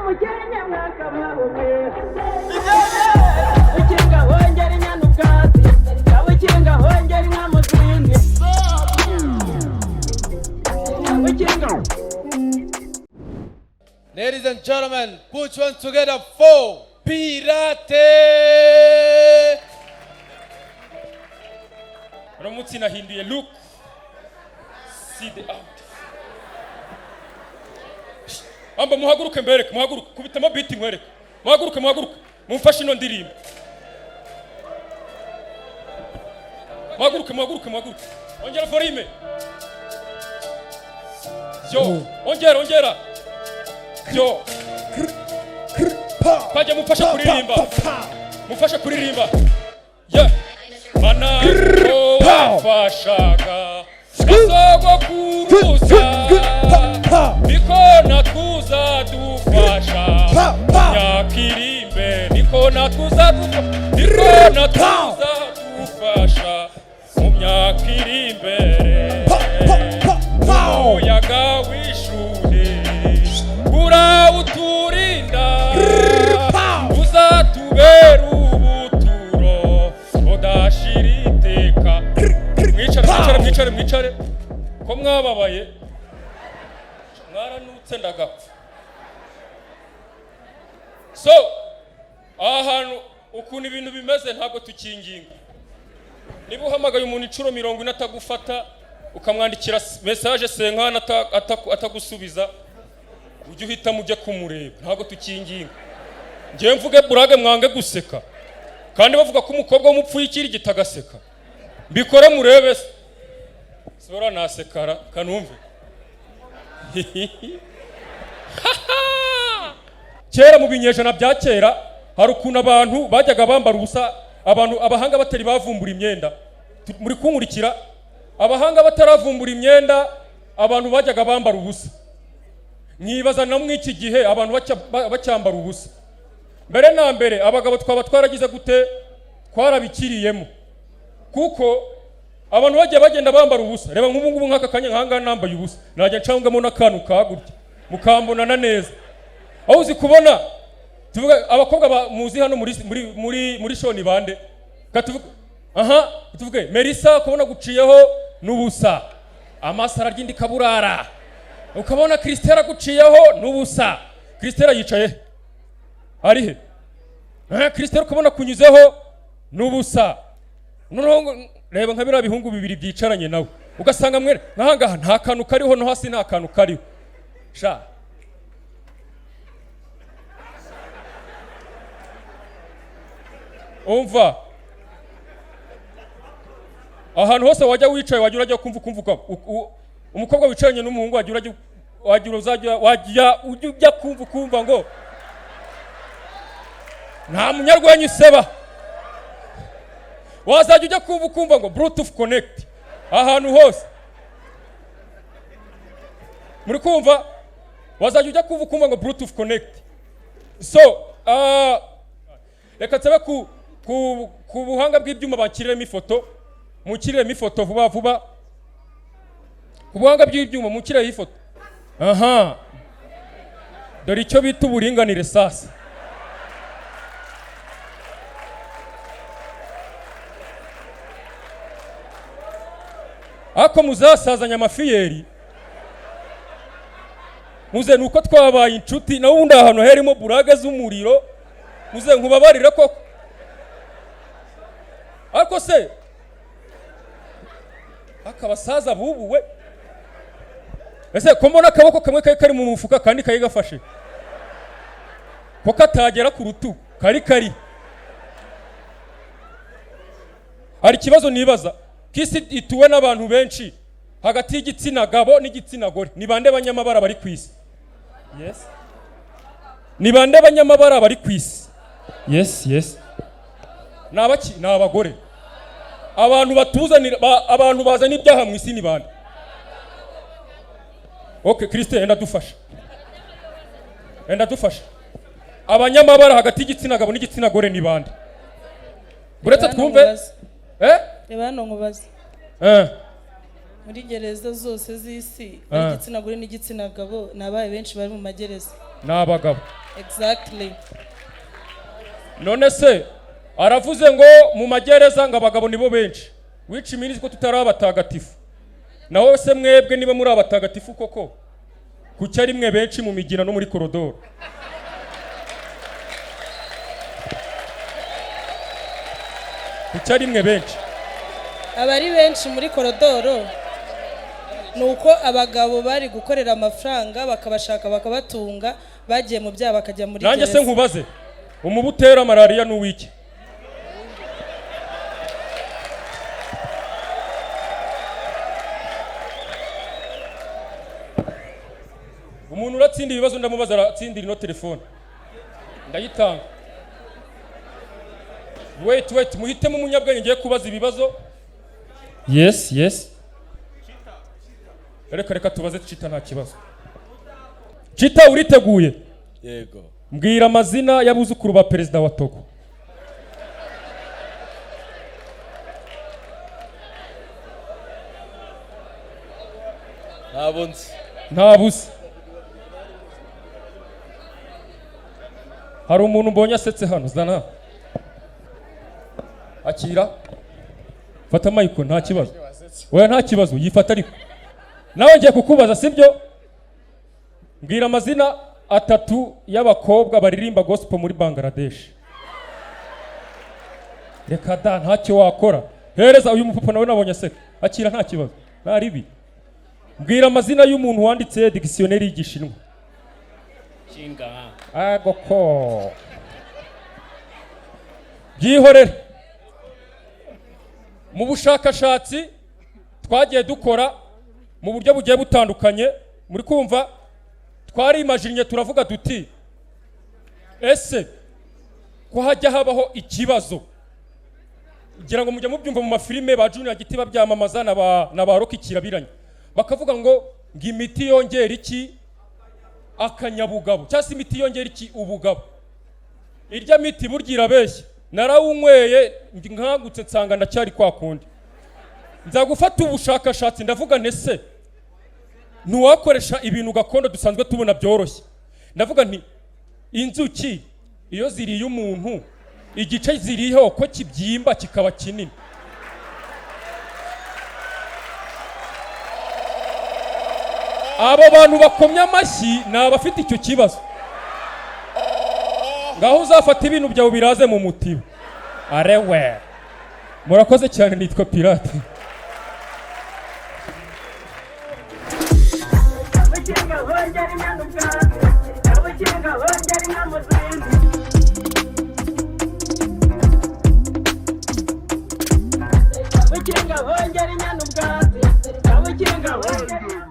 Nyamukenya mwakababumwe ukinga hongera inyana ubwatsi, ukinga hongera inka mu zindi, ukinga. Ladies and gentlemen, put your hands together for Pirate! Uno munsi nahinduye look. See the out. Amba muhaguruke mbereke, muhaguruke, kubitamo beat nkwereke. Muhaguruke, muhaguruke, mumfashe ino ndirimbo. Muhaguruke, muhaguruke, muhaguruke. Ongera volume. Yo, ongera, ongera. Yo, twajya mumfashe kuririmba. Mumfashe kuririmba. Yeah. Mana ko wafashaga basogokuruza, niko natwuza dufasha myaka iri imbere, niko natwuza niko natwuza dufasha mu myaka iri imbere. Umuyaga w'ishuri urawuturinda, uzatubera ubuturo budashira iteka. Mwicare, mwicare, mwicare, mwicare. Ko mwababaye, mwaranutse ndagapfa. So aha hantu ukuntu ibintu bimeze, ntabwo tukinginga. Niba uhamagaye umuntu inshuro 40 atagufata, ukamwandikira message senkana atagusubiza, ujye uhitamo ujye kumureba. Ntabwo tukinginga. Ngewe mvuge burage mwange guseka, kandi bavuga ko umukobwa w'umupfu yikirigita agaseka. Mbikore murebe se sibora nasekara kanumve. Kera mu binyejana bya kera hari ukuntu abantu bajyaga bambara ubusa, abantu abahanga batari bavumbura imyenda. Muri kunkurikira? Abahanga bataravumbura imyenda, abantu bajyaga bambara ubusa. Mwibaza na mw'iki gihe abantu bacyambara ubusa. Mbere na mbere abagabo twaba twaragize gute? Twarabikiriyemo, kuko abantu bagiye bagenda bambara ubusa. Reba nk'ubu ngubu, nk'aka kanya nk'ahangaha nambaye ubusa, najya ncangamo n'akantu ka gutya mukambonana neza. Aho uzi kubona tuvuga abakobwa muzi hano muri shoni bande? Katuvuge, aha tuvuge Melissa, ukabona guciyeho n'ubusa, amasara ry'indi kaburara. Ukabona Christelle aguciyeho n'ubusa. Christelle yicaye ari he? Christelle ukabona kunyuzeho n'ubusa. Noneho reba nka biriya bihungu bibiri byicaranye nawe, ugasanga mwere nkahangaha nta kantu kariho, no hasi nta kantu kariho sha. Umva, ahantu hose wajya wicaye, wajya urajya kumva ukumva umukobwa wicaranye n'umuhungu, wajya urajya wajya uzajya wajya ujya ujya kumva ukumva ngo nta munyarwenya useba. Wazajya ujya kumva ukumva ngo bluetooth connect ahantu hose. Muri kumva? Wazajya ujya kumva ukumva ngo bluetooth connect. So reka nsabe ku buhanga bw'ibyuma bankiriremo ifoto, munkiriremo ifoto vuba vuba. Ku buhanga bw'ibyuma munkireho ifoto. Aha dore icyo bita uburinganire. Sasa ariko muzasazanya amafiyeri muze, nuko twabaye inshuti nawe. Ubundi ahantu harimo burage z'umuriro, muze nkubabarire koko. Ariko se akabasaza bubuwe, ese ko mbona akaboko kamwe kari kari mu mufuka kandi kari gafashe, ko katagera ku rutugu kari kari? Hari ikibazo nibaza: ko isi ituwe n'abantu benshi, hagati y'igitsina gabo n'igitsina gore ni bande banyamabara bari ku isi? Yes, ni bande banyamabara bari ku isi? Yes, ni abaki? Ni abagore. Abantu batuzanira abantu bazana ibyaha mu isi ni bande? Okay, Christine, enda dufasha, enda dufasha. Abanyamabara hagati y'igitsina gabo n'igitsina gore ni bande? Uretse Reba hano twumve. nkubaze. Eh. Reba hano nkubaze. Eh. Muri gereza zose z'isi, Ah. igitsina gore n'igitsina gabo ni abaye benshi bari mu magereza? Ni abagabo. Exactly. None se aravuze ngo mu magereza ngo abagabo nibo benshi, which means ko tutari abatagatifu. Naho se mwebwe niba muri abatagatifu koko, kuki ari mwe benshi mu migina no muri korodoro? Kuki ari mwe benshi? Abari benshi muri korodoro ni uko abagabo bari gukorera amafaranga, bakabashaka, bakabatunga, bagiye mu byaha, bakajya muri Nanjye se gereza. nkubaze, umubu utera malariya ni uw'iki? Umuntu uratsinda ibibazo ndamubaza, aratsindira ino telefone, ndayitanga. Wait, wait, muhitemo umunyabwenge ngiye kubaza ibibazo. Yes, reka reka tubaze Cita, nta kibazo. Cita, uriteguye? Yego. Mbwira amazina y'abuzukuru ba perezida wa Togo. Ntabo nzi. Ntabuze. Hari umuntu mbonye asetse hano, zana, akira, fata micro, nta kibazo. Oya, nta kibazo, yifata. Ariko nawe ngiye kukubaza, sibyo? Mbwira amazina atatu y'abakobwa baririmba gospel muri Bangladesh. Reka da, ntacyo wakora. Hereza uyu mupapa, nawe nabonye aseka. Akira, nta kibazo, nta ribi. Mbwira amazina y'umuntu wanditse dictionnaire y'Igishinwa. Agoko, byihorere. Mu bushakashatsi twagiye dukora mu buryo bugiye butandukanye, muri kumva, twarimajinnye, turavuga duti: ese ko hajya habaho ikibazo, ngira ngo mujya mubyumva mu mafilime, ba Junior Giti babyamamaza na ba Rocky Kirabiranya, bakavuga ngo imiti yongera iki, akanyabugabo, cyangwa se imiti yongera iki, ubugabo. Irya miti burya irabeshya. Narawunyweye, nkangutse nsanga ndacyari kwa kundi. Nza gufata ubushakashatsi, ndavuga nti: ese ntiwakoresha ibintu gakondo dusanzwe tubona byoroshye? Ndavuga nti: inzuki iyo ziriye umuntu, igice ziriho ko kibyimba kikaba kinini? Abo bantu bakomye amashyi ni abafite icyo kibazo. Ngaho uzafata ibintu byawe biraze mu mutiba. Arewe, murakoze cyane, nitwa Pirate. Abakinga bongera inyana ubwatsi, abakinga bongera inka mu zindi. Abakinga bongera inyana ubwatsi, abakinga bongera.